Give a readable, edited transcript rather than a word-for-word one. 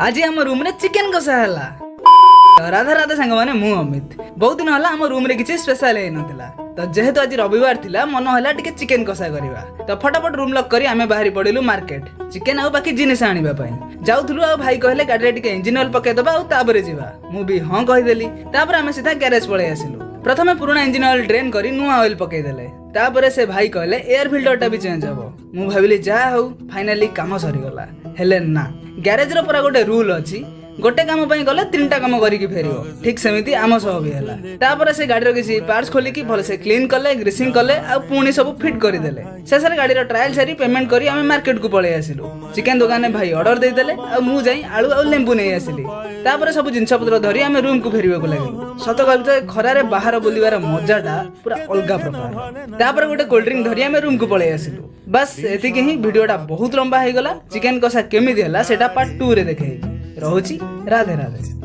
ଆଜି ଆମ ରୁମ୍ରେ ଚିକେନ କଷା ହେଲା। ରାଧା ରାଧା ସାଙ୍ଗମାନେ, ମୁଁ ଅମିତ। ବହୁତ ଦିନ ହେଲା ଆମ ରୁମ୍ରେ କିଛି ସ୍ପେଶାଲ ହେଇନଥିଲା। ତ ଯେହେତୁ ଆଜି ରବିବାର ଥିଲା, ମନ ହେଲା ଟିକେ ଚିକେନ କଷା କରିବା। ତ ଫଟାଫଟ ରୁମ୍ ଲକ୍ କରି ଆମେ ବାହାରି ପଡ଼ିଲୁ ମାର୍କେଟ, ଚିକେନ ଆଉ ବାକି ଜିନିଷ ଆଣିବା ପାଇଁ। ଯାଉଥିଲୁ ଆଉ ଭାଇ କହିଲେ, ଗାଡ଼ିରେ ଟିକେ ଇଞ୍ଜିନ ଅଏଲ ପକେଇଦବା ଆଉ ତାପରେ ଯିବା। ମୁଁ ବି ହଁ କହିଦେଲି। ତାପରେ ଆମେ ସିଧା ଗ୍ୟାରେଜ ପଳେଇ ଆସିଲୁ। ପ୍ରଥମେ ପୁରୁଣା ଇଞ୍ଜିନ ଅଏଲ ଡ୍ରେନ୍ କରି ନୂଆ ଅଏଲ ପକେଇଦେଲେ। ତାପରେ ସେ ଭାଇ କହିଲେ, ଏୟାର ଫିଲ୍ଟରଟା ବି ଚେଞ୍ଜ ହବ। ମୁଁ ଭାବିଲି, ଯାହା ହଉ, ଫାଇନାଲି କାମ ସରିଗଲା। ହେଲେ ନା, ଗ୍ୟାରେଜର ପୁରା ଗୋଟେ ରୁଲ ଅଛି, ଗୋଟେ କାମ ପାଇଁ ଗଲେ ତିନିଟା କାମ କରିକି ଫେରିବ। ଠିକ ସେମିତି ଆମ ସହ ବି ହେଲା। ତାପରେ ସେ ଗାଡ଼ିର କିଛି ପାର୍ଟସ ଖୋଲିକି ଭଲସେ କ୍ଲିନ୍ କଲେ, ଗ୍ରୀସିଂ କଲେ ଆଉ ପୁଣି ସବୁ ଫିଟ୍ କରିଦେଲେ। ଶେଷରେ ଗାଡ଼ିର ଟ୍ରାଏଲ ସାରି ପେମେଣ୍ଟ କରି ଆମେ ମାର୍କେଟକୁ ପଳେଇ ଆସିଲୁ। ଚିକେନ ଦୋକାନରେ ଭାଇ ଅର୍ଡର ଦେଇଦେଲେ ଆଉ ମୁଁ ଯାଇ ଆଳୁ ଆଉ ଲେମ୍ବୁ ନେଇ ଆସିଲି। ତାପରେ ସବୁ ଜିନିଷପତ୍ର ଧରି ଆମେ ରୁମକୁ ଫେରିବାକୁ ଲାଗିଲୁ। ସତ କହିବି ତ, ଏ ଖରାରେ ବାହାର ବୁଲିବାର ମଜାଟା ପୁରା ଅଲଗା ପ୍ରକାର। ତାପରେ ଗୋଟେ କୋଲ୍ଡ ଡ୍ରିଙ୍କ ଧରି ଆମେ ରୁମକୁ ପଳେଇ ଆସିଲୁ। ବାସ୍, ଏତିକି ହିଁ। ଭିଡ଼ିଓଟା ବହୁତ ଲମ୍ବା ହେଇଗଲା। ଚିକେନ କଷା କେମିତି ହେଲା, ସେଇଟା ପାର୍ଟ 2ରେ ଦେଖେଇବି। ରହୁଛି, ରାଧେ ରାଧେ।